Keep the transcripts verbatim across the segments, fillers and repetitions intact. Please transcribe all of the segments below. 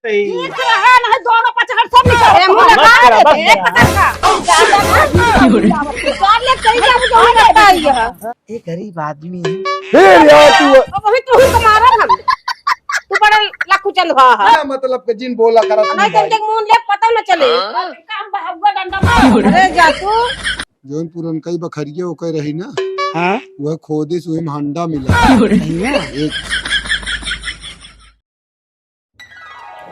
ठीक रहा, नहीं दोनों पचहर सब निकल। ए, मुंह लगा मत करा, दे, बस एक करा। पकड़ का। ज्यादा ना। चार ले, कहीं जाबू, जौन लगता है ये। ये गरीब आदमी है। फिर यार तू अब वही तू ही तुम्हारा हम। तू बड़ा लाखू चंद भा है। क्या मतलब के जिन बोला करत नहीं नहीं तो भाई? देख मुंह ले पता न चले। काम बहगुआ डंडा मार। अरे जा तू। जौन पुरनकई बखरिया ओकर रही ना, हाँ? वह खोदे से ओहिम हंडा मिला। सही में? एक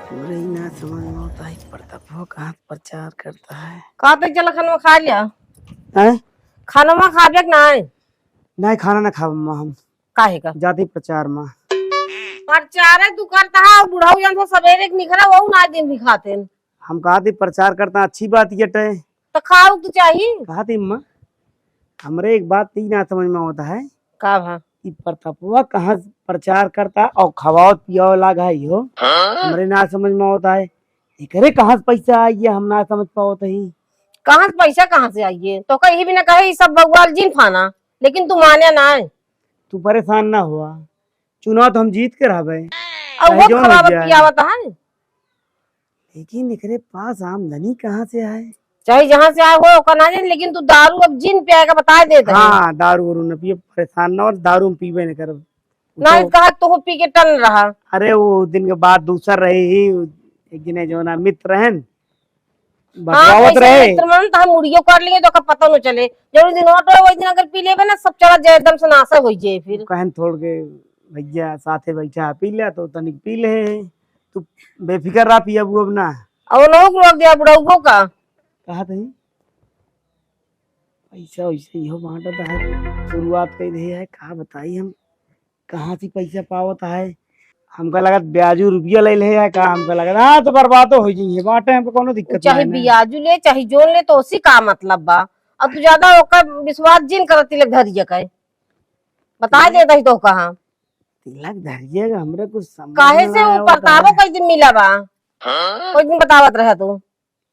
पूरे ही ना समझ में होता है, प्रतापवा कहाँ प्रचार करता है। का तक चला खानवा खा लिया? हैं? खानवा खाबे के नाय? नहीं, खाना ना खाब अम्मा हम। काहे का? जाती प्रचार में। प्रचार है तू करता है, बुढ़ऊ जन से सवेरे के निकला, वो ना दिन भी खाते हैं। हम कहा थी प्रचार करता, अच्छी बात ये टे। तो खाओ तो चाहिए। कहा थी अम्मा, हमरे एक बात ई ना समझ में आवत है। का भा? ई प्रतापवा कहाँ से प्रचार करता और खवावत पियावे लाग है यो? हाँ? हमरे ना समझ में आवत है। एकरे कहाँ से पैसा आई है, हम ना समझ पावत है। कहाँ से पैसा कहाँ से आई है? तो कहीं भी ना कहे, ई सब बउआल जिन फाना, लेकिन तू माने ना है। तू परेशान ना हुआ, चुनाव तो हम जीत के रहबे। अब चाहे वो जौन हो खवावत जाए। पियावत है। लेकिन एकरे पास आमदनी कहाँ से आए? चाहे जहाँ से आए हो, ओकर ना जाने, लेकिन तू दारू अब जिन पियाए का बता देत है। हाँ, दारू उरू न पिए, परेशान ना हो, दारू हम पीबे न करब। ना, तो कहा तू पी के टन रहा। अरे, वो दिन के बात दूसर रही ही, एक जने जौना मित्र रहन, हाँ, बतवावत कैसे रहे। मित्र मन तो हम मुड़ियो कर लिए, तो ओकर पता न चले। जौन दिन ऑटो है, वही दिन अगर पी लेबे ना, सब चला जाए, एकदम से नासा हो जाए फिर। कहन थोड़ के, "भैया, साथे बैठा, पी ले," तो तनिक पी ले। तू बेफिकर रहा, पियबू अब ना। और लोग रोक दिया बुढ़ऊ का। कहा थी? पैसा वैसे इहो बांटत है, शुरुआत कर दे है, का बताई हम, कहाँ से पैसा पावत है? हमका लगत ब्याजू रुपया ले ले है का? हमका लगत, हाँ, तो बर्बादो हो जाइए, बांटे हमको कोनो दिक्कत चाहे नहीं है। ब्याजू ले, चाहे जोन ले, तो उसी का मतलब बा। अब तू ज्यादा ओकर विश्वास जिन करत तिलक धरिया का है। बता देत ही तो कहाँ। तिलक धरिया का हमरे कुछ समझ काहे में से ना ऊ आवत परतापो है। कई दिन मिला बा? हाँ? कोई दिन बतावत रहे तू।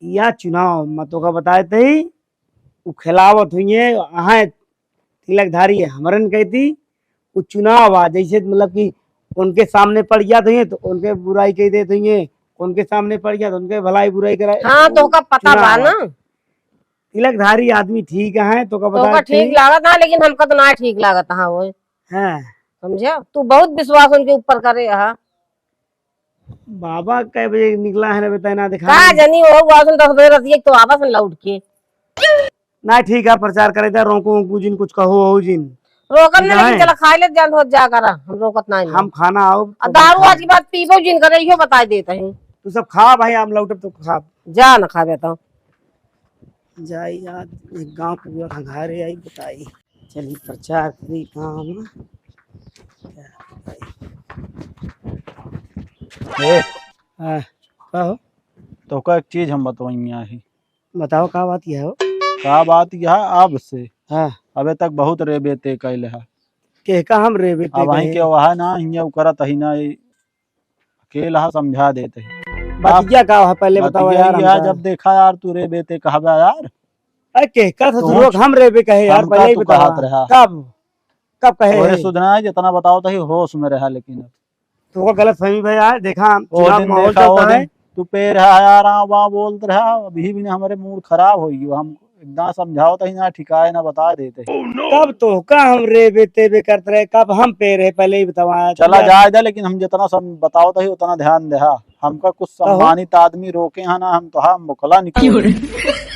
या चुनाव, मैं तोका बताए तही, उ खेलावत हुइये, अहाँ तिलकधारी हमरन कहती, उ चुनाव बा, जैसे मतलब कि उनके सामने पड़ जात हुइये, तो उनके बुराई कह देत हुइये, उनके सामने पड़ जात, उनके भलाई बुराई कराए। हाँ, तोका पता चुनाव बा बा। ना? तिलकधारी आदमी ठीक है, तोका तोका बताए ठीक तही। लागत है, लेकिन हमका तो ना ठीक लागत है वो। हाँ। समझा? तू बहुत विश्वास उनके ऊपर करे है। बाबा कै बजे निकला है रे, बताए ना, दिखा का नहीं। जानी, वो आसन दस बजे रतिया तो आवा सन लौट के। ना, ठीक है, प्रचार करे थे, रोको उनको जिन, कुछ कहो हो जिन। रोकब ना, लेकिन जाए। चला खाए ले, जान हो जा करा, हम रोकत नहीं। हम खाना आओ आ तो दारू खा। आज के बाद पीबो जिन करे, इहो बताए देत ही। तू सब खा भाई, हम लौटब तो खा। जा ना खाबे तो। जाई आज एक गाँव के बुआ के घरे आई बताई। चली प्रचार करी गाँव में। ए, हाँ, का हो? तोका एक चीज हम बतवाई यहाँ ही। बताओ, का बात यह हो? का बात यह, अब से हाँ। अबे तक बहुत रेबे ते कैले हा। के का हम रेबे ते अब वहीं कहे? के वहा ना, हियाँ उ करत ही ना, ई अकेला हा, समझा देत ही। बतिया का है, पहले बताओ बतिया यार ई है, हमका। जब देखा यार, तू रेबे ते कहबे यार। अरे, के का तो ससुरो हम रेबे कहे यार, हमका पहले ही तू बताओ। कहत रहा। कब? कब कहे ओए है? सुधना है, जितना बताओ तो ही होश में रहा, लेकिन अब तो ओकर गलतफहमी भा यार, देखा, ओ चुनाव दिन माहौल देखा, ओ चलता दिन है। तू पे रहा यार, आ, वहाँ बोलत रहा, अभी भी ना हमारे मूड खराब हो गयो, हम एकदम समझावत ही ना, ठिकाए ना बता देत ही। कब तोहका हम रेबे तेबे करत रहे, कब हम पे रहे, पहले ही बतावा। चला चला। जाए दे, लेकिन हम जितना सम-, बतावत ही उतना ध्यान देहा। हमका कुछ कहो। सम्मानित आदमी रोके हैं ना, हम तो हम मोकला निकल।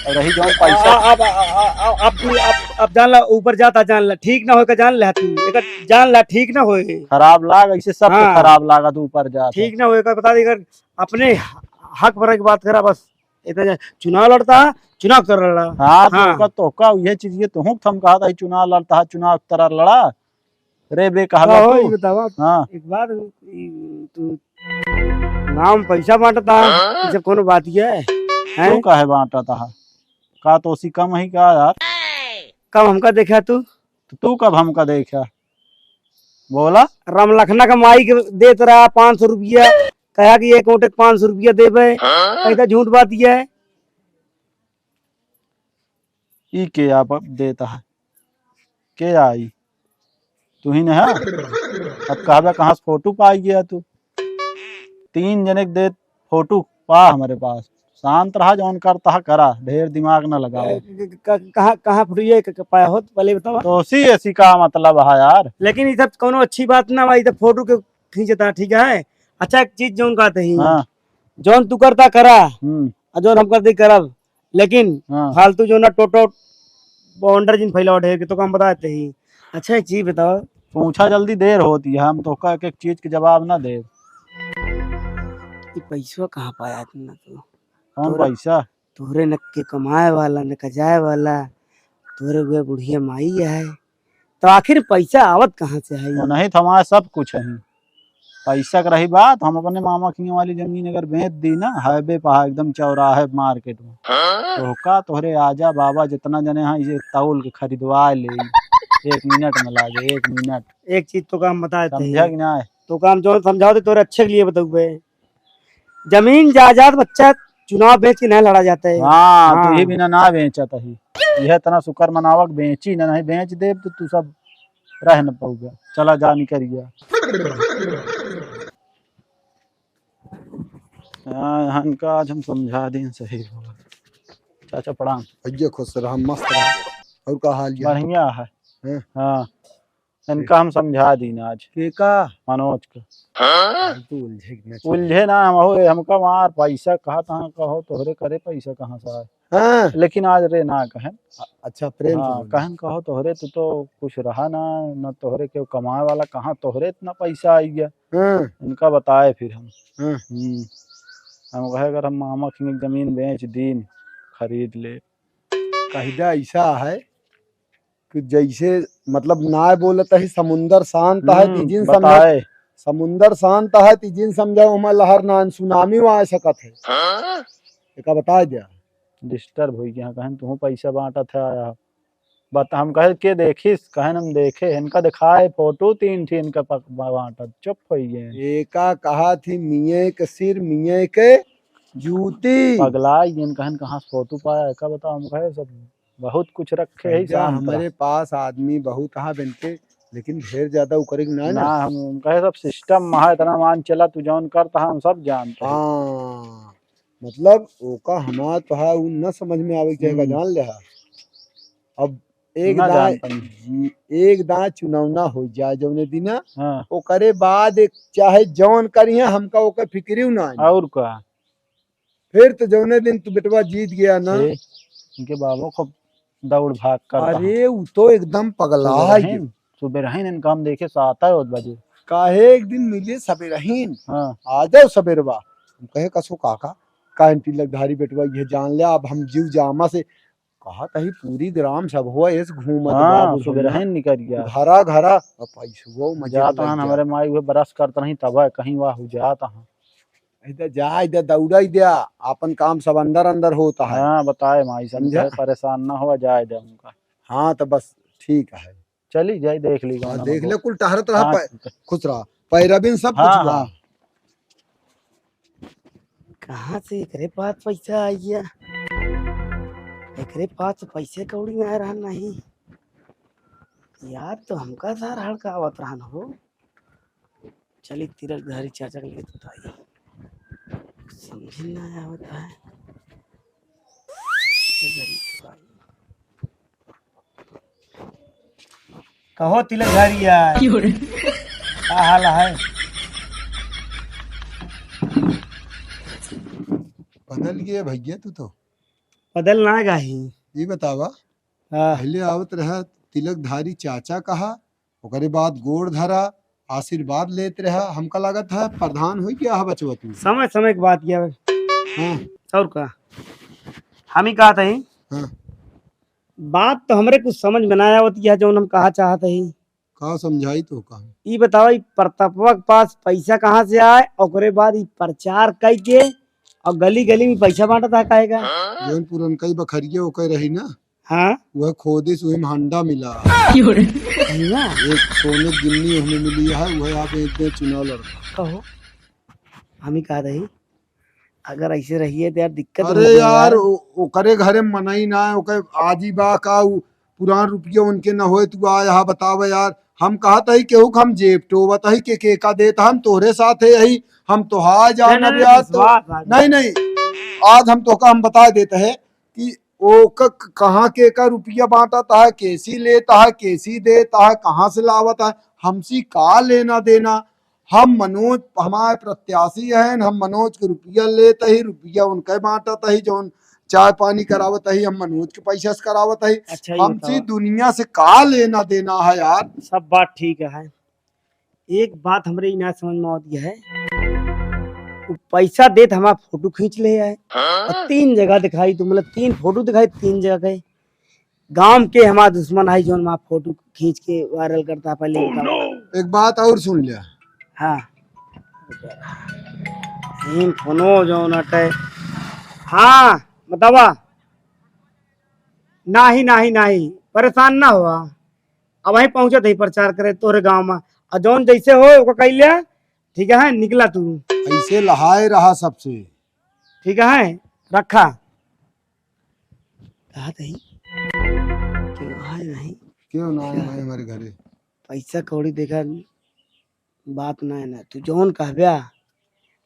और रही जौन पैसा। आ, अब, आ, आ, आ, अब तू, अब, अब जान ला, ऊपर जाता जान ला, ठीक ना होए का जान ला तू, एकर जान ला, ठीक ना होए। खराब लाग, ऐसे सबके हाँ। खराब लागा तू ऊपर जाता। ठीक ना होए का बता दे, एकर अपने हक भरे की बात करा बस। इतना जा-, चुनाव लड़ता, चुनाव कर लड़ा। हाँ, हाँ। तोका, तोका, ये चीज, ये तो हम कहता है, चुनाव लड़ता है, चुनाव तरह लड़ा। रे बे, कहला कहो, तू? ई बतावा, हाँ। एक बार ई तू नाम पैसा बांटता, हाँ? ई सब कोनो बात ये है? हैं? तू काहे बांटता है? का तो उसी कम ही का यार? कब हमका देखा तू? तो तू कब हमका देखा? बोला। रामलखना का माई के देत रहा पाँच सौ रुपया, कहा कि एक ओटे पाँच सौ रुपया देबे, हाँ? कैसा झूठ बात ये है? ई के आप देता है? के आई? तू ही न है? अब कहबे कहाँ से फोटो पाई गया तू? तीन जने के दे, फोटो पा हमरे पास। शांत रहा, जौन करता है करा, ढेर दिमाग न लगाओ। क-, क-, कहाँ, कहाँ फोटो ये क-, क-, पाया हो, पहले बतावा। तो उसी ऐसी का मतलब है यार। लेकिन ये सब कोनो अच्छी बात ना भाई, तो फोटो के खींचता, ठीक है। अच्छा, एक चीज जौन कहते ही, हाँ। जौन तू करता करा, हम्म। और जौन हम करते करब, लेकिन हाँ। फालतू जो ना टोटो बवंडर जिन फैलाओ ढेर के, तो हम बताते ही। अच्छा, एक चीज बताओ। पूछा जल्दी, देर होती है, हम तोहका एक एक चीज के जवाब ना देब। ई पैसवा कहाँ पाया इतना तू? कौन तोरा पैसा? तोहरे न के कमाए वाला, न कजाए वाला, तोहरे उहे बुढ़िया माई है। तो आखिर पैसा आवत कहाँ से है? वो नहीं तो हमारे सब कुछ है। पैसा के रही बात, हम अपने मामा खिया वाली जमीन अगर बेच दी ना, हाईवे पर है, एकदम चौराहे मार्केट में, तो का तोहरे आजा बाबा जितना जने हैं, इसे तौल के खरीदवा ले। एक मिनट में लागे, एक मिनट। एक चीज तो काम बताए थे। समझा कि ना? तो काम जो समझाओ थे तोरे अच्छे के लिए बताऊँ बे। जमीन जायदाद बच्चा चुनाव बेच के नहीं लड़ा जाता है। हाँ, तो हाँ। ये बिना ना बेचत ही। यह इतना शुक्र मनावक बेची ना, नहीं बेच देब तो तू सब रह न पाऊगा। चला जा निकल गया। हाँ, इनका आज हम समझा दें सही होगा। चाचा प्रणाम। भैया खुश रहा, मस्त रहा। और का हाल है? बढ़िया है। हैं? हाँ, इनका हम समझा दीन आज। के का? मनोज का। हाँ? तू उलझे कि ना? उलझे ना हम हो, हमका मार पैसा कहा तहाँ कहो, तोहरे करे पैसा कहाँ से आए? हाँ। लेकिन आज रे ना कहें। अ-, अच्छा, प्रेम से हाँ, बोल। कहें कहो तोहरे, तू तो कुछ रहा ना, न तोहरे केहू कमाए वाला, कहाँ तोहरे इतना पैसा आई गया? हाँ। इनका बताए फिर हम। हाँ। हम्म। हम कहे अगर हम मामा की जमीन बेच दीन, खरीद ले। कहिदा ऐसा है कि जैसे मतलब ना बोलत ही, समुंदर शांत है, हम्म, तीजिन समझा, बताए। समुंदर शांत है, तीजिन समझाओ, हमार लहर ना, सुनामी वो आ सकत है। हाँ? एका बता दिया। Disturb हुई कि हाँ, कहें तू पैसा बांटत है, आया। बत-, हम कहे, "के देखिस?" कहेन, "हम देखे, इनका दिखाए फोटो तीन ठी इनका पक-, बा-, बांटत।" चुप होइ गए। एका कहा थी, "मिये के सिर, मिये के जूती।" पगला गए, कहन, "कहाँ से फोटो पाया?" एका बताओ, हम कहे, "सब बहुत कुछ रखे है भैया, शांत रहा।" हमारे पास आदमी बहुत हाँ बनते, लेकिन ढेर ज्यादा उकरे के ना, ना। ना, हम, हम कहे, "सब system में है, इतना मान चला, तू जौन करता है, हम सब जानते हैं।" हाँ। मतलब ओका हमार तोहार उ न समझ में आवे के चाहे का हम्म। जान लेहा। अब एक ना दाएं, जानतन। एक दाएं चुनाव ना हो जाए जौने दिना, हाँ। ओकरे बाद एक चाहे जौन करिहे, हमका ओकर फिक्रियो ना आई। और का? फिर तो जौने दिन तू बेटवा जीत गया ना। ए, इनके बाबा खूब दौड़ भाग करता है। अरे, उ तो एकदम पगला है। सुबेरहीन, सुबेरहीन इनका हम देखे सात आठ बजे। काहे एक दिन मिले सबेरहीन। हाँ। आ जाओ सबेरवा। हम कहे, "कसो काका, काहे तिलकधारी बेटवा ये जान ले, अब हम जीव जामा से," कहा तही पूरी ग्राम सभवा ऐस घूमत हाँ, बा बुढ़वा। सुबेरहीन निकल गया। घरा घरा, अब पैसुआ मजे जात में लग हन, गया। हमरे माई उहे brush करत रही तब कहीं वाह हो जात हन। इधर जा, इधर दौड़ा, इधर आपन काम सब अंदर अंदर होता है। हाँ, बताए माई, समझा? समझा? परेशान ना हुआ, जाए दे उनका। हाँ, तो बस ठीक है। चली जाए, देख ली हाँ, कौन देख हम ले, लोग। कुल टहरत रहा, हाँ, पै-, ठीक है। खुश रहा। पैरबिन सब हाँ, कुछ हुआ। हाँ। कहाँ से एकरे पास पैसा आइया? एकरे पास तो पैसे कौड़ी ना रहा नहीं। याद तो हमका सार हड़कावत रहन हो। चली तिलकधारी चाचा के लेत बताई। समझ ना आवत है। कहो तिलकधारी यार। का हाल है? बदल गया भैया तू तो। बदल ना गाही। ये बतावा, हाँ। पहले आवत रहा तिलकधारी चाचा कहा, ओकरे बाद गोड़ धरा, आशीर्वाद लेत रहा। हमका लागत है प्रधान हो गया है बचवा तू। समय, समय के बात किया। हाँ। और का? हम ही कहत हई। हाँ। बात तो हमरे कुछ समझ में ना आवत है जौन हम कहा चाहत हई। का समझाई तो का? ई बताओ, ई प्रतापवा के पास पैसा कहाँ से आए, ओकरे बाद ई प्रचार कई के और गली गली में पैसा बांटत है काहे का? जौन पुरनका ई बखरिया ओकर रही ना, हाँ। वह खोदिस, वही में हंडा मिला। सही बा? एक सोने की गिन्नी हमें मिली है, वह आप एक दिन चुनाव लड़ता। कहो, हम ही कहा रही, अगर ऐसे रहिए तो यार दिक्कत हो अरे जाए यार, यार। ओ-, ओकरे घरे मनई ना है, ओकर आजी बा का, उ पुरान रुपया उनके न होए, तू आया हा बतावा यार। हम कहत हई केहू के हम जेब टोवत हई के, के का देत, हम तोहरे साथ है यही, हम तोहार जान नहीं, अब नहीं, यार तो विश्वास आ गया। नहीं, नहीं, आज हम तोहका हम बता देत है कि ओ क-, क-, कहाँ के का रुपया बांटत है, केसी लेत है, केसी देत है, कहाँ से लावत है, हमसी का लेना देना। हम मनोज, हमारे प्रत्याशी हैं, हम मनोज के रुपया लेत ही, रुपया उनके बांटत ही, जौन चाय पानी करावत ही, हम मनोज के पैसा से करावत ही। अच्छा, ये हमसे बतावा। दुनिया से का लेना देना है यार? सब बात ठीक है, एक बात हमरे ई ना समझ में आवत है, वो पैसा देत हमार फोटो खींच ले है, और तीन जगह दिखाई, तो मतलब तीन फोटो दिखाई, तीन जगह के। गांव के हमार दुश्मन है, जौन हमार फोटो खींच के वायरल करता है, पहले बतावा। एक बात और सुन लिया। हाँ, इन फोनो जौन अटे। हाँ, बतावा। नाही, नाही, नाही, परेशान ना हुआ। अब वहीं पहुंचत ही प्रचार करे तोरे गांव में। आ जौन जैसे हो, ओका कह लिया। ठीक है, निकला तू। ऐसे लहाए रहा सबसे। ठीक है, रखा। कहा तही? क्यों आए नहीं? क्यों ना आए भाई हमारे घरे? पैसा कौड़ी देखा, बात ना है ना। तू जौन कहब्या,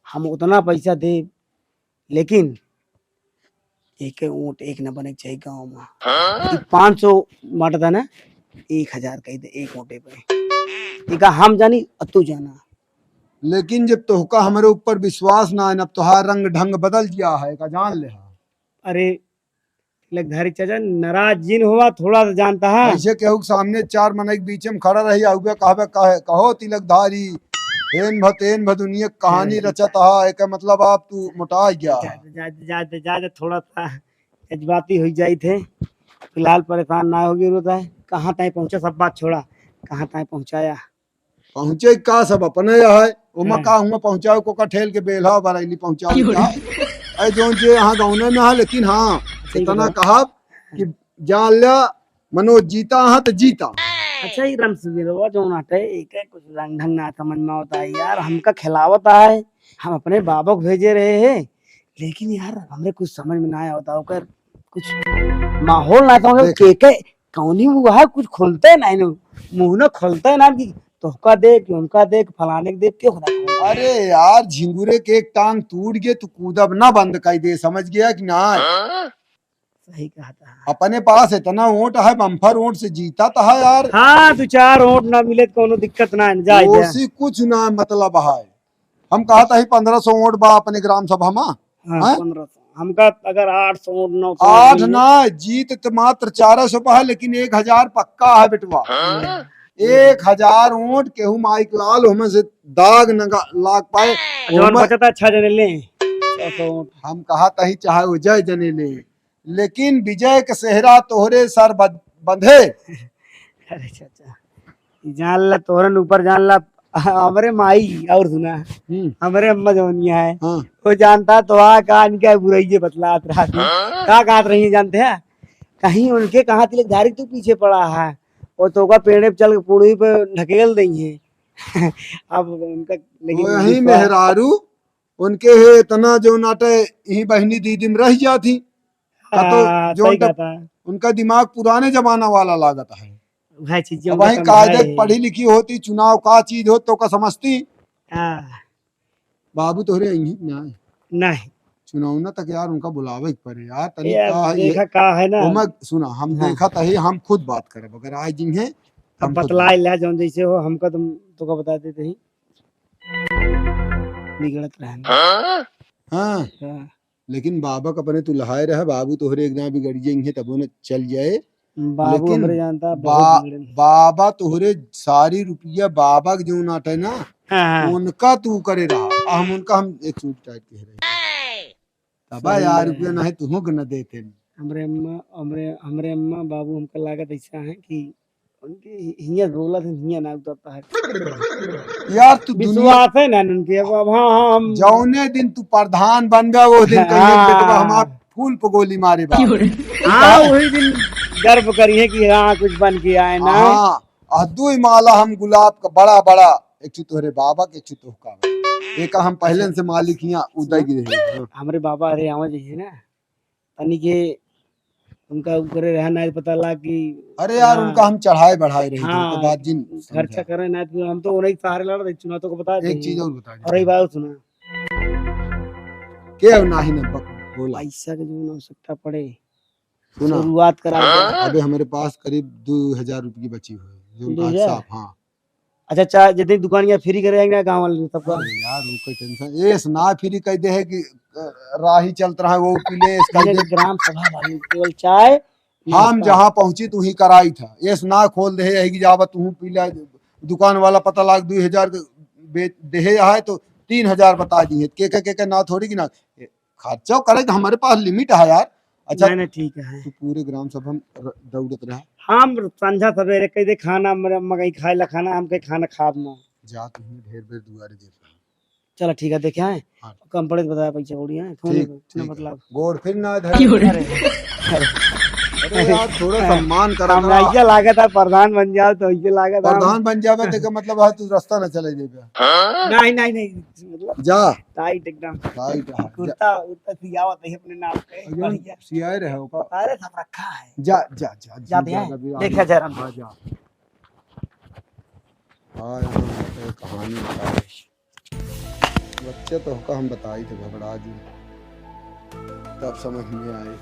हम उतना पैसा देब, लेकिन एक वोट एक न बने के चाहिए गाँव में। हाँ? ई पाँच सौ बांटता ना, एक हजार कह दे एक वोटे पे। एका हम जानी और तू जाना। लेकिन जब तोहका हमरे ऊपर विश्वास ना है, अब तोहार रंग ढंग बदल गया है, का जान ले हा। अरे तिलकधारी चाचा, नाराज जिन हुआ, थोड़ा सा जानता है। ऐसे केहू के सामने चार मनई के बीच में खड़ा रही, आउबे कहबे, कहे, "कहो तिलकधारी, हेन भ तेन भ दुनिया के कहानी रचत हा, एकर मतलब आप तू मोटा गया हा।" जा, जा, जा, जा, जा, थोड़ा सा जज्बाती हो जाई थे। फिलहाल परेशान ना होगी, रोता है। कहाँ ताई पहुँचा, सब बात छोड़ा, कहाँ ताई पहुँचाया? पहुँचे का, सब अपने है, ओमा हाँ। का हुआ पहुँचाओ, को का ठेल के बेल्हा बरैली पहुँचाओ का? ऐ जौन जे यहाँ गाँव में है, लेकिन हाँ, सही इतना बात। कहब कि जान ल्या, मनोज जीता है तो जीता। अच्छा, ई रमसुगिरवा जौन हटे, एके कुछ रंग ढंग ना समझ में आवता है यार, हमका खिलावता है, हम अपने बाबा को भेजे रहे हैं, लेकिन यार, हमरे कुछ समझ में ना आवता, ओकर कुछ माहौल ना समझ देख। के, के कौनी मुँह है, कुछ खोलते नहीं न, मुँह न खोलते ना कि तोहका दे, कि उनका दे, कि फलाने के दे, के खुदा को। अरे यार, झिंगुरे के एक टांग टूट गए, तू कूदब ना बंद कर दे, समझ गया कि ना? सही कहा था। अपने पास इतना वोट है, बम्पर वोट से जीता था यार। हाँ, दो चार वोट ना मिले तो कोनो दिक्कत ना है, जा, जा। ओसी कुछ ना मतलब है। हम कहा था ही पन्द्रह सौ वोट बा अपने ग्राम सभा में। हाँ, हैं? पन्द्रह सौ। हमका अगर आठ सौ वोट, नौ सौ वोट आठ मिले। ना, जीत तो मात्र चार सौ पा है, लेकिन एक हजार पक्का है बेटवा। हाँ? एक हजार वोट केहू माइक लाल ओमे से दाग न गा-, लाग पाए। जौन ओमे बचता छह जने ले, छह सौ वोट। हम कहा तही चाहे वो जय जने ले, लेकिन विजय के सेहरा तोहरे सर बध-, बंधे। अरे चाचा, ई जान ला, तोहरन ऊपर जान ला, हमरे माई और सुना, हम्म। हमरे अम्मा जौनिया है, हाँ। वो जानता तो आ का इनका बुराई जे बतलात रहा थी। हाँ। का कहत रही है जानते हैं? कहीं उनके कहाँ तिलकधारी तू पीछे पड़ा है, वो तो का पेड़े पे चल के पूड़ी पे ढकेल देंगे। अब उनका लेकिन वही विश्वास मेहरारू उनके है इतना जो नाटे यही बहिनी दीदी में रह जाती। का तो हाँ, जो सही उनका, कहता है। उनका दिमाग पुराने जमाना वाला लागत है। वह चीजें अब उनका वही समझा कायदे है। पढ़ी लिखी होती, चुनाव का चीज हो तो का समझती। हाँ। बाबू तोहरे यहीं ना है। नहीं। चुनाव ना तक यार उनका बुलावे के पड़े यार, तनी ये का है ये? देखा का है ना? ओमा सुना, हम हाँ। देखा तही, हम खुद बात करब, अगर आए जिंहे, अब हम खुद बतलाए बात ला जौन जैसे हो, हमका तुम, तो का बता देते ही। बिगड़त रहन। हाँ? हाँ। लेकिन बाबा का अपने तू लहाए रहे, बाबू तोहरे एक ना बिगड़ जाएंगे, तब उन्हें चल जाए। बाबू लेकिन हमरे जानता, बहुत बा-, बिगड़न। बाबा तोहरे सारी रुपया बाबा के जो नाटे ना, हाँ, हाँ। उनका तू करे रहा। आ हम उनका हम एक सूट टाइट कह रहे। तबा सही यार है। रुपया नहीं तुहों के न देते। हमरे अम्मा, हमरे, हमरे अम्मा बाबू हमका लागत ऐसा है कि उनके हि-, हियाँ बोलत है, हियाँ ना उतरता है। यार, तू दुनिया विश्वास है ना उनके, अब, अब हाँ, हाँ, हम जौने दिन तू प्रधान बन गया, वो दिन कहिए, हाँ। बेटवा हमार फूल पे गोली मारे बा। हाँ, वही दिन गर्व करिए कि हाँ, कुछ बन के आए ना। हाँ, आ दुई माला हम गुलाब का बड़ा बड़ा, एक ठो तोहरे बाबा के, एक ठो तोहका। एका हम पहले से मालिक हियाँ उदय गिरे हैं। हमरे बाबा अरे आवा जइहे ना, तनी के उनका उ करे रहा, ना पता ला कि अरे यार, हाँ। उनका हम चढ़ाए बढ़ाए रही थे, हाँ, तो बात जिन खर्चा समझा। करे ना, तो हम तो उन्हीं सहारे लड़ रहे, चुनाव तो को बता एक दे। चीज और बता दे। और एक बात सुना। के नाही न बक-, बोला। पैसा के जो आवश्यकता पड़े, सुना। शुरुआत करा दे। अबे हमरे पास करीब दो हजार रुपये की बची हुई, जो दो हजार? साफ, हाँ। अच्छा, चाय जितनी दुकान या फ्री करे ना गाँव वाले सबका। अरे यार, वो कोई टेंशन, ये ना फ्री कह दे है कि, अ, राही चलत रहा है, वो पी ले, इसका मैंने दे। ग्राम सभा वाली केवल चाय, हम नाश्ता। जहाँ पहुँची तू ही कराई था, ये ना खोल दे है, यही की जावा तू पी ले, दुकान वाला पता लाग दो हजार के बेच दे है, यहाँ है तो तीन हजार बता दी है, के के के के ना थोड़ी कि ना, खर्चा करे तो हमारे पास लिमिट है यार। अच्छा, नहीं, नहीं, ठीक है। तू पूरे ग्राम सभा में र-, दौड़त रहा। हम संझा सवेरे कह दे खाना, मर-, मकई खाए ला खाना, हम कहीं खाना खाब ना। जा, तुम्हें ढेर बेर दुआरे देत रहा। चला, ठीक है, देखे हैं। हाँ। कम पड़े तो बताया, पैसा कौड़ी है, फोन ठीक, पे, ठीक है। मतलब। गोड़ फिर ना धर। अरे, अरे। अरे यार, थोड़ा सम्मान करा हमरा करा। ऐसे लागत है, प्रधान बन जाओ तो ऐसे लागत है। प्रधान बन जावे, तेका मतलब है, तू रास्ता ना चले जेबे। नहीं, नहीं, नहीं, मतलब जा। टाइट एकदम। टाइट है, जा। कुर्ता उर्ता सियावत है अपने नाम पे। अरे, बढ़िया। सियाए रहे हो का? अरे, सब रखा है। जा, जा, जा, जा, जा, दे, जा, जा, देख, जा, जरा। हाँ, जा। हाँ, यहाँ पे कहानी बताए। बच्चे तो का हम बताई थे, घबरा जी, तब समझ में आई।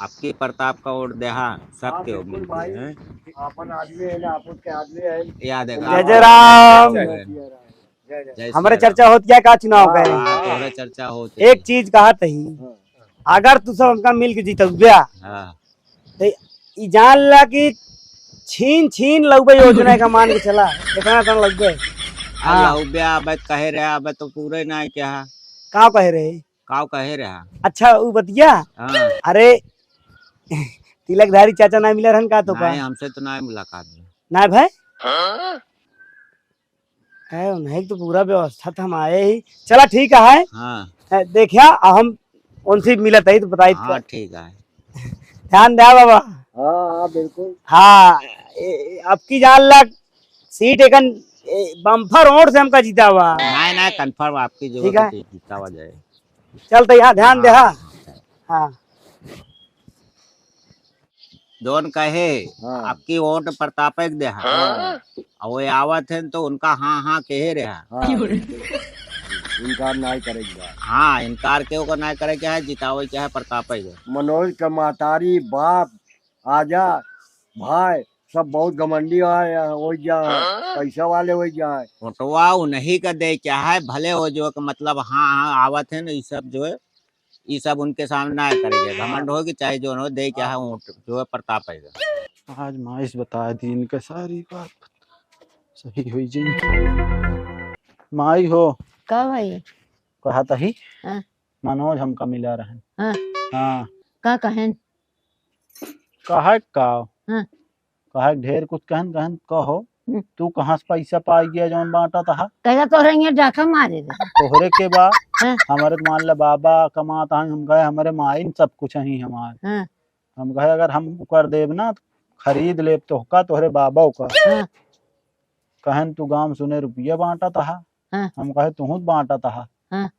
आपके प्रताप का वोट देहा, सबके हाँ, वोट बिल्कुल मिलते भाई। हैं। आपन आदमी है ना, आपन के आदमी है। याद है जय का? जय राम। जय जय राम। जय जय। जय हमरे श्री राम। चर्चा होत क्या का चुनाव का है? हाँ, तोहरे चर्चा होत है। एक चीज कहा तही, हाँ। अगर तू सब हमका मिल के जीतउब्या, हाँ। तो ई जान ला कि छीन छीन लउबे योजना का मान के चला, इतना तन लउबे। आ, हाँ। लउबे अबे कहे रहे, अबे तो पूरे ना क्या? काव कहे रहे? काव कहे रहा? अच्छा, उ बतिया? हाँ। अरे, तिलकधारी चाचा ना मिले रहन का तो का? नहीं, हमसे तो ना मुलाकात भई। ना भाई? हाँ? है, उन्हें तो पूरा व्यवस्था था, हम आए ही। चला, ठीक है। हाँ। ए, देखिया, हम उनसे मिलत ही तो बताई। हाँ, ठीक है। ध्यान द्या बाबा। हाँ, हाँ, बिल्कुल। हाँ, ए, अब की जान लग, सीट एकन, ए, बम्पर वोट से हमका जीता हुआ। नहीं, नहीं, confirm आपकी जो ठीक है। जीता हुआ जाए। चल, तो यहाँ ध्यान दे, हाँ। हाँ, हाँ। हाँ। जौन कहे, हाँ। आपकी वोट प्रतापे के देहा। हाँ। और वे आवत हैं तो उनका हाँ, हाँ कहे रहा। हाँ, बिल्कुल। इनकार नाहीं करे के बा। हाँ, इनकार केहू का नाहीं करे के है, जितावे के है प्रतापे के। मनोज का महतारी, बाप, आजा, भाई, सब बहुत घमंडी है, हो जा, हाँ? पैसा वाले हो जा। वोटवा उन्हीं का दे के है, भले हो जो कि मतलब हाँ, हाँ, आवत है ना, ये सब जो है, ई सब उनके सामने ना करेंगे। घमंड हो कि चाहे जो हो, दे क्या है, ऊँट जो है प्रताप आएगा। आज माई से बता दी इनका सारी बात, सही हुई जी। माई हो। का भाई? कहा तही, हाँ। मनोज हमका मिला रहन। हाँ। हाँ। का कहन? कहा का? हाँ। कहा ढेर कुछ कहन, कहन कहो, हम्म। तू कहाँ से पैसा पाई गया जौन बांटा तहा? कहला तोहरे यहाँ डाका मारे रहे। तोहरे के बा, हाँ। हमारे तो मान ला बाबा कमात हैं, हम कहे हमारे माई न सब कुछ ही हमार। हाँ। हम कहे अगर हम कर देब ना, खरीद लेब तोहका, तोहरे बाबा का। हाँ। कहन तू गाँव सुने रुपया बांटा तहा। हाँ। हम कहे तुहूँ बांटा तहा। हाँ।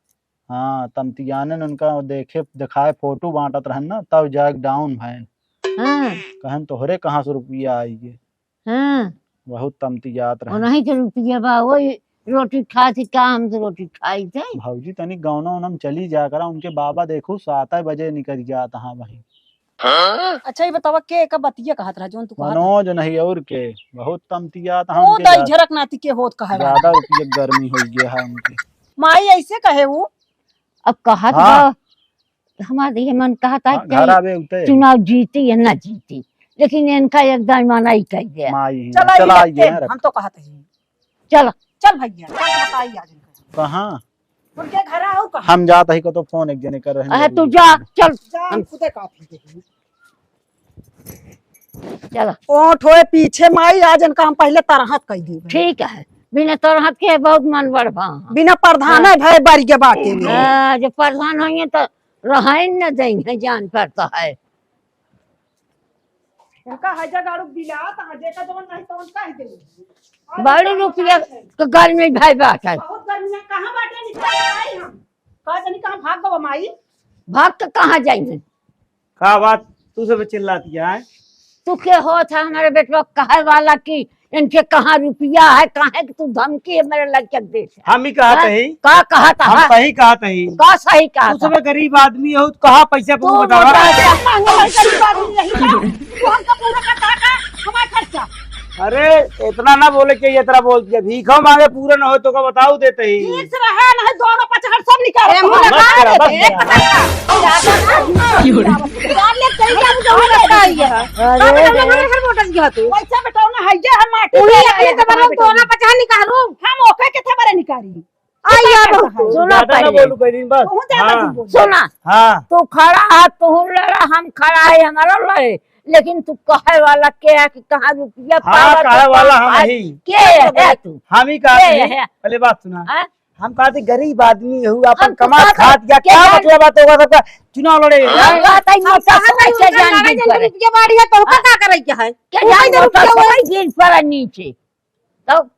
हाँ, तमतियानन उनका देखे, देखाए फोटो बांटत रहन ना, तब जाके down भयन। हाँ। कहन तोहरे कहाँ से रुपया आई गे? हाँ। बहुत तमतियात रहन। उन्हीं के रुपया बा, वही रोटी खाती, का हमसे रोटी खाई थे? भौजी तनी गौना उनम चली जा करा, उनके बाबा देखू सात बजे निकल जात हाँ वहीं। अच्छा, ये बतावा, के का बतिया कहत रहा, जौन तू कहत रहा? मनोज नहीं और के, बहुत तमतियात हम ओ उनके दाई ज्यादा, झरक नाती के होत कहे ज्यादा वाला। रुपये गर्मी हो गया है उनके। माई ऐसे कहे वो? अब कहत हाँ। बा, हमार ये मन कहत है हाँ, कि घर आवे उते। चुनाव जीती या ना जीती, लेकिन इनका एकदम मना ही कह दिया। माई ही चला चला ये आइए के, यार। हम तो कहत ही। चल। चल भैया, चल बताई आज इनका। कहाँ? उनके घर आओ कहाँ? हम जात ही को तो फोन एक जने कर रहे हैं अरे जरूरी तू जा, काम। चल। जा, हम हम खुदे काफी देही। चल। ओठ होए पीछे माई, आज इनका हम पहले तरहत कह दी। ठीक है, बिना तरहत के बहुत मन बढ़ बा। बिना प्रधान हाँ। है भय बारी के बाटे में। हाँ, जो प्रधान होइए तो रहन न देंगे, जान पड़ता है। उनका हैजा गाड़ू बिलात, हाँ, जेका जवन नहीं तवन कह दे। बड़ी रुपया के गर्मी भाई बात है। बहुत गर्मी है, कहाँ बाटे निकल आई हम? का जानी कहाँ भाग गवा माई? भाग के कहाँ जाई हम? का बात तू सब चिल्लाती है? तू के होत है हमरे बेटवा कहे वाला कि इनके कहाँ रुपया है, काहे कि तू धमकी हमरे लड़के के देत है? हम ही कहत हैं? का कहत है? हम सही कहत हैं। का सही कहत है? तू सब गरीब आदमी हो, तो कहाँ पैसा तू बतावा? मोटा है। हम गरीब आदमी नहीं है। तू हमका पूरा करता है का? हमारा खर्चा। अरे, इतना ना बोले के चाहिए, इतना बोल दिया। भीखो मांगे पूरा ना हो तो का बताओ देते ही। ठीक से रहे, नहीं दोनों पचहर सब निकाल। ए, मुंह लगा बस करा, बस करा। निकाल ले, कहीं जा, मुझे मुंह लगा ही है। अरे, अरे, अरे। हमारे घर मोटर गया तू। वैसे बेटा ना है, ये हम माटी उही में अपने आए तो हैं, बड़ा बेटा। दोनों पचहर निकालू। हम ओके के थे बड़े निकारी। आई, अब सुना ज्यादा ना पहले। बोलू, कह दिन बस। तू ज्यादा हाँ। बोल। सुना। हाँ। तू खड़ा है, तू लड़ा, हम खड़ा है, हमारा लड़े। लेकिन तू कहे वाला के है कि कहाँ रुपया हाँ, पावत कहे है, वाला कहाँ हम भाई? ही। के है तू? हम ही कहत के ही। है? पहले बात सुना। हाँ? हम कहत ही गरीब आदमी हूँ, अपन हम तो कमात कहत खात या के क्या जान- मतलब बात होगा सबका चुनाव लड़े? हम हैं? कहत ही हम मोटा कहत सोच ही के उनका जान लड़ाई गिर जन पड़े। रुपया बाढ़ी है, तो ओका हाँ? का करे के है? के वो जान कहीं मोटा रुपया सोच गिर पड़े नीचे। तो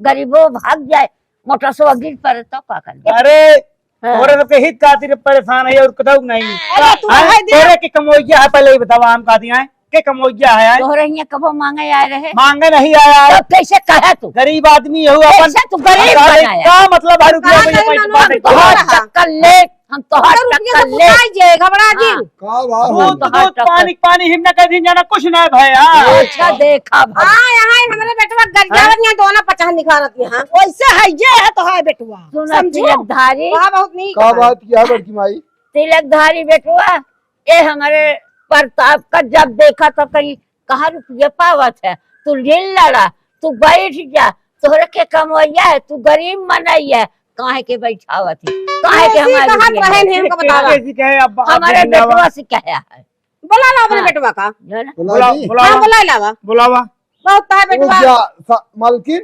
गरीबो भाग जाए, मोटरसवा गिर पड़े तो का कर दे? अरे, हाँ। तोरे सबके हित खातिर परेशान है और कतऊ नहीं। अरे, तू हैं? है दे। तोरे के कमोइया है, पहले ही बतावा, हम का दिया है? के कमोइया है, हैं? तोहरे हियां कबो मांगे आए रहे? मांगे नहीं आया है। तब कैसे कहे तू? गरीब आदमी हो, अपन कैसे तू गरीब हम कहा, बनाया? का मतलब है रुपया कहाँ में ये कहीं पैसा मनवा बांटे? तोहर रहा? टक्कर ले, हम तोहर अगर रुपया टक्कर से ले। कुटाई जाए, घबरा हाँ। जिन। का भाव हम है? तोहर दूध, टक्कर पानी, पानी, हिम ना कहीं जाना, कुछ ना है भाई, हाँ। अच्छा, देखा भाई। हाँ, यहाँ ही हमारे बेटवा गरियावत हाँ? यहाँ दोना पचास निखारत यहाँ। वैसे है, ये है तो है बेटवा। सुना समझो? तिलकधारी। वाह, बहुत नीक का है। बात किया बड़की माई? तिलकधारी बेटवा, ए हमरे प्रताप का जब देखा तो कहीं कहाँ रुपया पावत है? तू लील लड़ा, तू बैठ जा, तोहरे के कमवैया है, तू गरीब मनई है, काहे के बैठावत है? काहे के ऐसी हमारे कहत रुपया रहे पावत ने है? हमको बतावा। कैसी कहे अब, अब हमारे जिंदाबाद। बेटवा से कहा है। बोला ला अपने हाँ। बेटवा का। जो है ना? बुला बुलाओ, जी। बुलाओ। हाँ, बुला लावा। बुलावा। बहुत है रुक बेटवा। जा, सा-, मालकिन,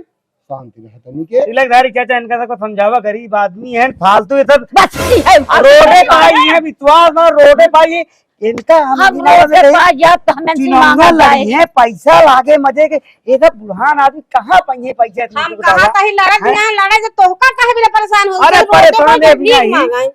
शांति रहे तनी के। तिलकधारी चाचा, इनका सबको समझावा, गरीब आदमी हैं, फालतू ये सब बस ये है, फालतू रोडे बात। पाई है, विश्वास ना रोडे पाई है। इनका हम हम दिमाग में रोडे कहीं पाई जात तो हमें चुनाव सीमा ना लड़ी जाए। है, पैसा लागे मजे के, ये सब बुढ़ान आदमी कहाँ पाई है पैसा, तुमको हम बतावा? कहा कहीं लड़त हैं? नहीं है, लड़े जो तोहका काहे बिना परेशान हो, अरे चल रोडे परेशान पाई है जब भी भीख नहीं। मांगे।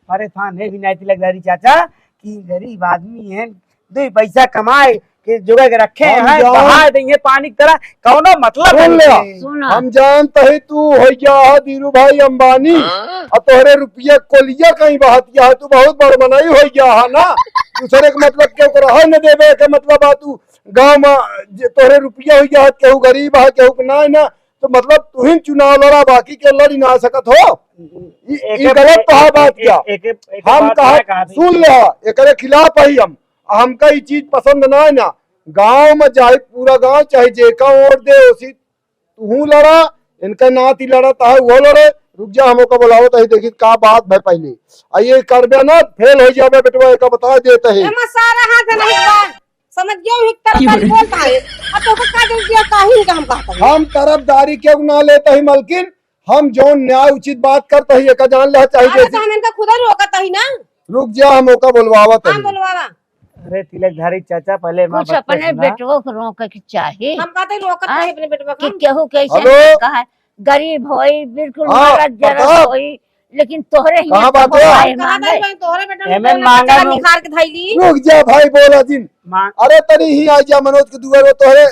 परेशान है भी नहीं तिलकधारी चाचा कि गरीब आदमी हैं, दो पैसा कमाए के जोगा के रखे हम हैं, जान- बहा देंगे पानी की तरह, कौनो मतलब सुन नहीं ले, है। सुना। हम जानत ही तू हो गया है धीरू भाई अंबानी, हाँ? और तोहरे रुपया कोलिया कहीं बहत गया है, तू बहुत बड़ मनई हो गया है ना, दूसरे के मतलब केहू को रहे न देवे के मतलब आ तू गाँव में जे तोहरे रुपया हो गया है, केहू गरीब है, केहू के ना है ना, तो मतलब तुहिन चुनाव लड़ा, बाकी के लड़ी ना सकत हो। ई, ई एके, गलत ए-, कहा ए-, बात ए-, क्या? एके, एके हम बात कहा, ना कहा थी। सुन ले, एकरे खिलाफ ही हम। हमका ई चीज पसंद ना है ना। गांव में जाए, पूरा गांव चाहे जेका वोट दे, उसी तुहू लड़ा, इनका नाती लड़ा, ताहे वो लड़े। रुक जा, हम ओका बुलावत ही, देखी का बात भय पहले। आ ये करबे ना, फेल हो जाबे बेटवा, एका बता देत ही। एमा सारा हाथ है नहीं बात। समझ गया, वही तरह की का बोल बोलता है। अब तो का जरूरत है, काहे इनका हम कहता है? हम तरफदारी केहू ना लेत ही मलकिन, हम जौन न्याय उचित बात करत ही, एका जान ले चाहे अरे जैसे। तो हम इनका खुद ही रोकत ही ना। रुक जा, हम ओका बुलवावत हाँ, ही। बुलवावा। अरे तिलकधारी चाचा, पहले माँ कुछ बात अपने सुना। बेटवो को रोके के चाही। हम कहते ही रोकत हाँ? नहीं अपने बेटवा को कि हम। केहू कैसे हेलो। नहीं कहा है, गरीब होई, बिल्कुल हाँ, मरद जरद प्रताप। होई, लेकिन तोहरे हियां कहाँ बात कबो है? आए कहाँ मांगे। भाई, तोहरे बेटा ने एमे तोहरे मांगा बच्चा नु। निखार के धइली। रुक जा भाई, बोला जिन। मां- अरे तनी ही आ जा मनोज के दुआर में, तोहरे,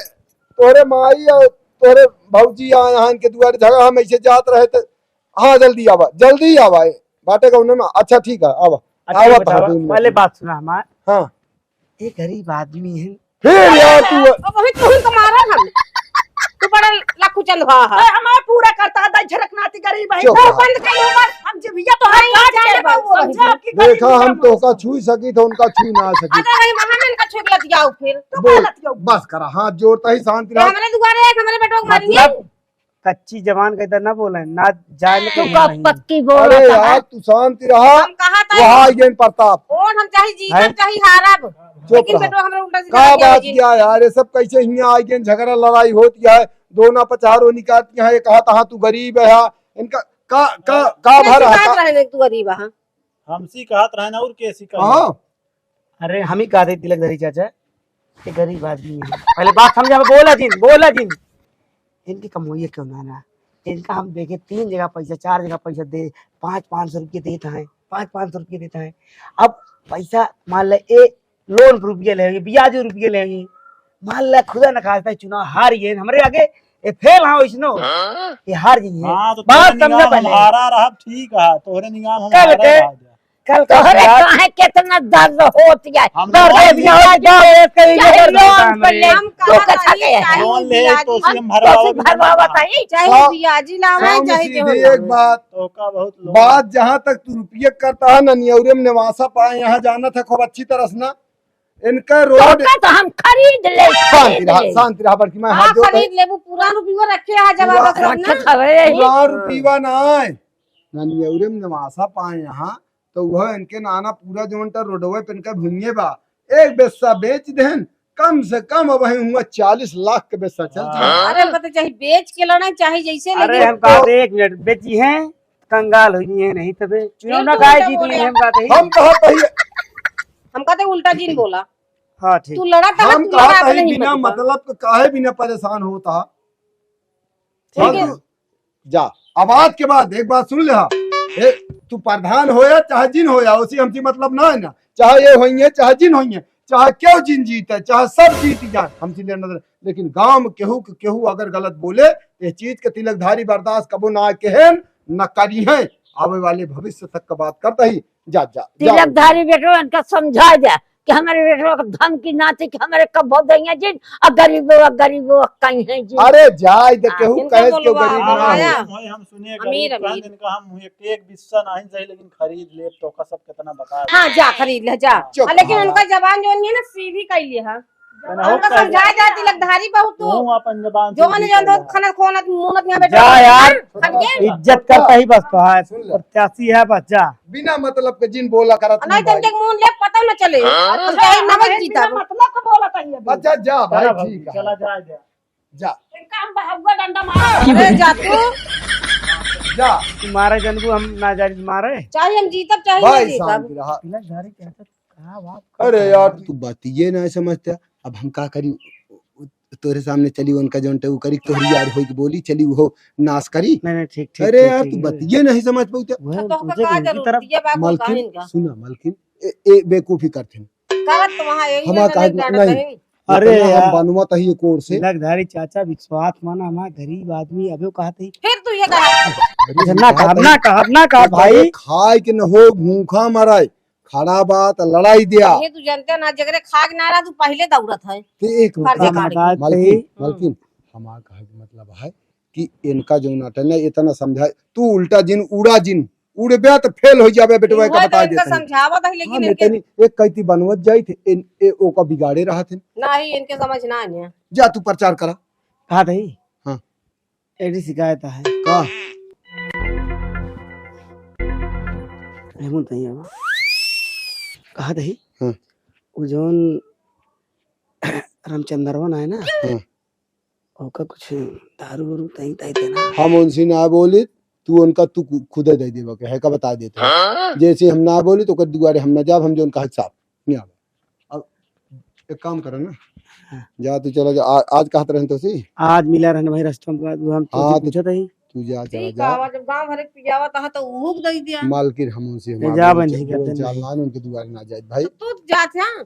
तोहरे माई और तोहरे भौजी आए हैं इनके दुआर, झगड़ा हम ऐसे जात रहे तो, हाँ जल्दी आवा, जल्दी आवा, ए, बाटे का उन्हें में, अच्छा ठीक है, आवा, अच्छा, आवा बतावा, तो पहले बात सुना हमार। हाँ। ये गरीब आदमी है। फिर यार तू अब वही तुहन को मारा हम। तू बड़ा लखू चंद भा है। ए, हमार पूरा करता है, झरक नाती गरीब है। चुप तो रह। बंद कर लो बस। हम जिभिया तो हर नहीं, काट जाने के बा, वो समझा नहीं। कि गरीब देखा, हम निकल तोहका छुई सकी तो उनका छुई ना सकी। अरे नहीं, महान इनका छुई लग जाओ फिर। तो बोल, गलत जाओ। बस करा, हाथ जोड़ता ही शांति ये रहा। हमारे दुआरे एक हमारे बेटवा को मारिए। मतलब, कच्ची जबान का इधर ना बोले, ना जाए में तू कहीं का नहीं। पक्की बोला अरे था, यार, हैं? तू शांति रहा। हम कहा था वहाँ ये आइगेन प्रताप। वोट हम चाहे जीतब, हैं? चाहे हारब, चुप लेकिन रहा। बेटवा हमरा उल्टा सीधा का नहीं बात आवे जी। किया यार, ये सब कैसे हियाँ आइगेन, झगड़ा लड़ाई होती है, दोना पचारो निकालती है, ये कहा था तू गरीब है, इनका का, का, का कैसी भरा है, बात का? रहे तू गरीब है? हमसी कहत रहन और कैसी कही? हाँ। अरे, हम ही कहत ही तिलकधारी चाचा, ये गरीब आदमी है। पहले बात समझा, बोला जिन, बोला जिन। इनकी कमोइया क्यों ना ना? इनका हम देखे तीन जगह पैसा, चार जगह पैसा दे, पाँच, पाँच सौ रुपये देत हैं, पाँच, पाँच सौ रुपये देत हैं। अब पैसा मान ले, ए, लोन के रुपये लेंगे, ब्याज रुपये लेंगे। मान ला खुदा न खास्ता चुनाव हार गए, हमरे आगे ये फेल हाँ वैसनो, ये हार गई है। हाँ, तो बात तोरे समझा निगाह पहले। हमारा रहा ठीक है, तोहरे निगाह हम कल हमारा के, रहा जा। कल का तोहरे बात। काहे कितना दर्द होत है? हम दर्द लोन होत है, ले, दर्द होत है, चाहे ये लोन दर्द पर ले, है। हम तू कहा कथा नहीं, के है? चाहे लोन ले, ब्याजी तो उसी हम तो भरवावा उसी भी भरवावा करना। कहीं? चाहे तो ब्याजी लावे, हम चाहे सीधे केहू एक लावे। बात, तो का बहुत लोन बात जहाँ तक तू रुपये करता है ना, नियौरे में निवासा पाए, यहाँ जाना था खूब अच्छी तरह से ना। इनका रोड ओका तो हम खरीद ले, शांति खरीद रहा, ले। शांति रहा, बड़की माँ, हाँ, हाथ जोड़ खरीद लेबू, पूरा रुपया रखे, हाँ, जवाब पूरा बस रखना। रखे खबरे यही। पूरा रुपया ना आए। ना नियौरे में निवासा पाए यहाँ, तो वह इनके नाना पूरा जौन टा रोडवे पे इनका भूमिये बा, एक बेस्सा बेच देहन, कम से कम अब वहीं हुआ चालीस लाख के बेस्सा चल चुका। हाँ। अरे, हमका तो चाहे बेच के लड़ा, चाहे जैसे अरे, लेकिन हम कहा थे, एक मिनट, बेची हैं, कंगाल हो गई हैं, नहीं तबे चुनाव बिल्कुल ना गाय उल्टा जीत बोले। गई, हम कहा थे। हम कहा थे ही। हमका तो उल्टा जिन बोला। हाँ, ठीक। तू लड़ा था, हम तू कहा लड़ा था ही, अपने बिना हिम्मत का। मतलब के काहे बिना परेशान होता? ठीक है। बस, जा, अब आज के बाद एक बात सुन ले, हाँ। ए, तू प्रधान होया चाहे जिन होया, उसी हमसे मतलब ना है ना, चाहे ये होइए, चाहे जिन होइए, चाहे क्यों जिन जीते, चाहे सब जीत जाए, हमसे लेना देना। लेकिन गांव में केहू के केहू अगर गलत बोले, तो ये चीज के तिलकधारी बर्दाश्त कबो ना केहन, न करी है। आवे वाले भविष्य तक का बात करता ही, जा, जा, जा। तिलकधारी बेटो, इनका समझा जा। कि हमरे बेटवा के धमकी ना थी कि हमरे कब्बो दइया जिन, आ गरीबो, आ गरीबो कहीं है जिन। अरे जाए दे, हाँ, केहू इनका कहे बोलो केहू बा-, गरीब ना हो। आया। हम, हम सुने अमीर, गरीब अमीर। कहन, इनका हम एक, एक बिस्सा नहीं सही, लेकिन खरीद ले तो का सब कितना बता दे। हाँ, जा खरीद ले, जा। चुप। हाँ, लेकिन हाँ। उनका जबान जो नहीं है ना, सीधी कइले है। ना उनका हो समझाए जा, तिलकधारी बहुत तू। तू अपन जबान से जो ने सीधी जो कइले। खाना खोना मुंह में बैठा जा यार। खा के। इज्जत करता ही बस तो है, सुन ले। प्रत्याशी है बस, जा। बिना मतलब के जिन बोला करत नहीं नहीं तो भाई। इनके मुंह ले पता न चले। हाँ? हम कहीं ना बहन जीता बिना हो। मतलब का बोला था ये अभी। अच्छा, जा भाई, चला भाई, ठीक है। चला, जा, जा। जा। इनका हम बहुआ डंडा मार। अरे जा तू। जा। तू मारे जनबू, हम ना जानी मारे। चाहे हम जीतब, चाहे भाई, नहीं जीतब। शांति रहा। तिलकधारी कहता, का बात अरे करता यार, है? तू बतिये ना समझता। अब हम का करी? तोरे सामने चली, उनका जौन टे उ करी, तोहरी यार होई के बोली, चली उहो नाश करी। नहीं, नहीं, ठीक, ठीक, अरे ठीक, यार, ठीक, तू ठीक। बतिये नहीं समझ पाऊ ते। वह अच्छा, तो तुझे का उनकी जरूरत तरफ ये बात मलकिन, काहिन का? सुना मलकिन, ए, ए बेवकूफी करथिन। करत तो वहाँ यही हमार है, काहे नहीं जानत नहीं। नहीं। अरे इतना हम यार। बनवत ही एक ओर से। तिलकधारी चाचा, विश्वास माना, हमार गरीब आदमी, अबे कहत ही। फिर तू ये कहा। अरे अच्छा, ना यार, कहा, भाई। ना कहा, ना कहा, अरे भाई। खाए के न हो, भूखा मराए। खड़ा बात, लड़ाई दिया। ये तू जानते ना, जगरे खाक ना रहा, तू पहले दौड़त है। ते एक मिनट, फर्जी हम काट के। बता दे। मलकिन, हम्म। मलकिन, हमार कहे के मतलब है कि इनका जो नाटक ना, इतना समझाए, तू उल्टा जिन, उड़ा जिन, उड़बे तो फेल हो जाबे, बेटवा इहो का तो बता इनका देते हैं। समझावत है, लेकिन हाँ, इनके इतनी एक कैती बनवत जाई थे, इन, ए, ओका बिगाड़े रहा थे। नहीं, इनके समझ ना आने। जा तू प्रचार करा। कहा थे? हाँ। एडी शिकायत है। का? हेमंत भैया, कहा दही? हाँ। वो जौन रामचंद्रवा ना है ना, हाँ। ओका कुछ दारू उरू तई तई देना। हम उनसे ना बोली, तू उनका तू खु-, खुदे दे देबा के, है का बता देते हैं। हाँ? जैसे हम ना बोली, तो ओकर दुआरे हम ना जाब, हम जौन कहा साफ, नहीं आवे। अब एक काम करा ना। हाँ। जा तू चला जा। आ-, आज कहत रहन तो सी? आज मिला रहन भाई रास्ता में, हम तो हाँ, तो पूछत हई। तू जा, चला ठीक जा। बा, जब गाँव भर के पियावत हा तो उहू के दई दिया। मालकिन हम उनसे, ले हमार जा बहन, उनसे नहीं बोल करते चाल नहीं। ना, उनके दुआरे ना जाए भाई। तो तू जात है?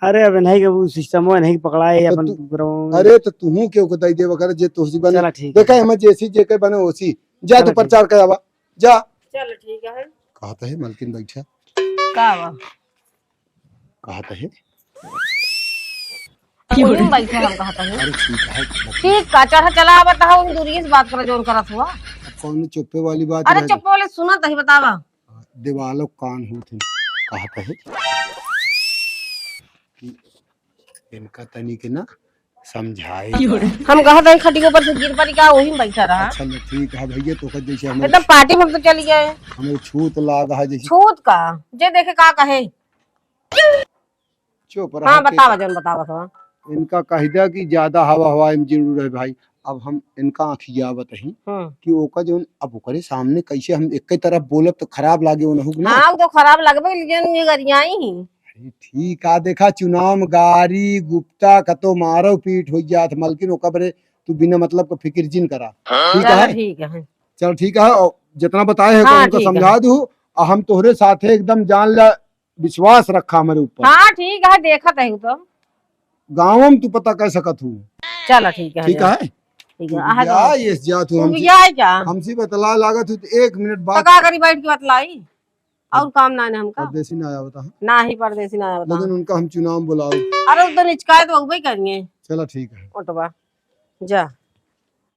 अरे अब नहीं के वो सिस्टम है, नहीं पकड़ाए तो अपन तू, ग्राउंड में। अरे तो तू क्यों को दई देवा करे जे तोसी बने। चला ठीक है। देखा है, हम जैसी जे के बने ओसी। जा चला तू ठीक। प्रचार करावा। जा। चल ठीक है। कहत है मालकिन बैठा। का बा? कहत है। वही में बैठे हम कहत है। अरे ठीक है, मतलब ठीक का, चढ़ा चला आवत है, उन दूरिये से बात करा, जौन करत हुआ। अब कौन चुप्पे वाली बात अरे रह गई? चुप्पे वाले सुनत है, बतावा। देवालो कान होत है। कहत है कि इनका तनी के ना समझाए। हम कहत है खटिया ऊपर से गिर पड़ी का, वही में बैठा रहा। अच्छा, ले ठीक है भैया, तो जैसे हमें एकदम पार्टी में तो चली गए। हमें छूत लाग है जैसे। छूत का? जे देखे का कहे। चुप रहा हाँ, के। बतावा जौन बतावा था। इनका कह दिया कि ज्यादा हवा हवा में जिन रहे भाई। अब हम इनका आँखियावत ही हम्म। कि ओका जौन, अब ओकरे सामने कैसे हम एक ही तरफ बोलब तो खराब लागे उनहु के ना। हाँ, वो तो खराब लगबे, लेकिन ये गरियाई ही। अरे ठीक आ, देखा चुनाव में गारी गुप्ता कतो मारो पीट हो जात, मलकिन ओका बरे तू बिना मतलब का फिक्र जिन करा। ठीक चलो है? ठीक है। चल ठीक है, और जितना बताए है हाँ, उनका ठीक है। समझा दू, और हम तोहरे साथे एकदम जान ला विश्वास रखा हमरे ऊपर। हाँ, ठीक है, देखत है तो। गाँव में तू पता कर सकत हूँ। चला, ठीक है, ठीक जा। है? ठीक है, आ जा। ये जात हूँ तू हमसे, भी आए क्या? हमसे बतला लागत हूँ तो एक मिनट तो बात। का करी, बैठ के बतलाई? और काम ना है हमका। परदेसी ना आवता है। ना ही परदेसी ना आवता। लेकिन उनका हम चुनाव में बुलाओ। अरे, उस दिन हिचकाए तो उबे करेंगे। चला, ठीक है। ओटवा, जा।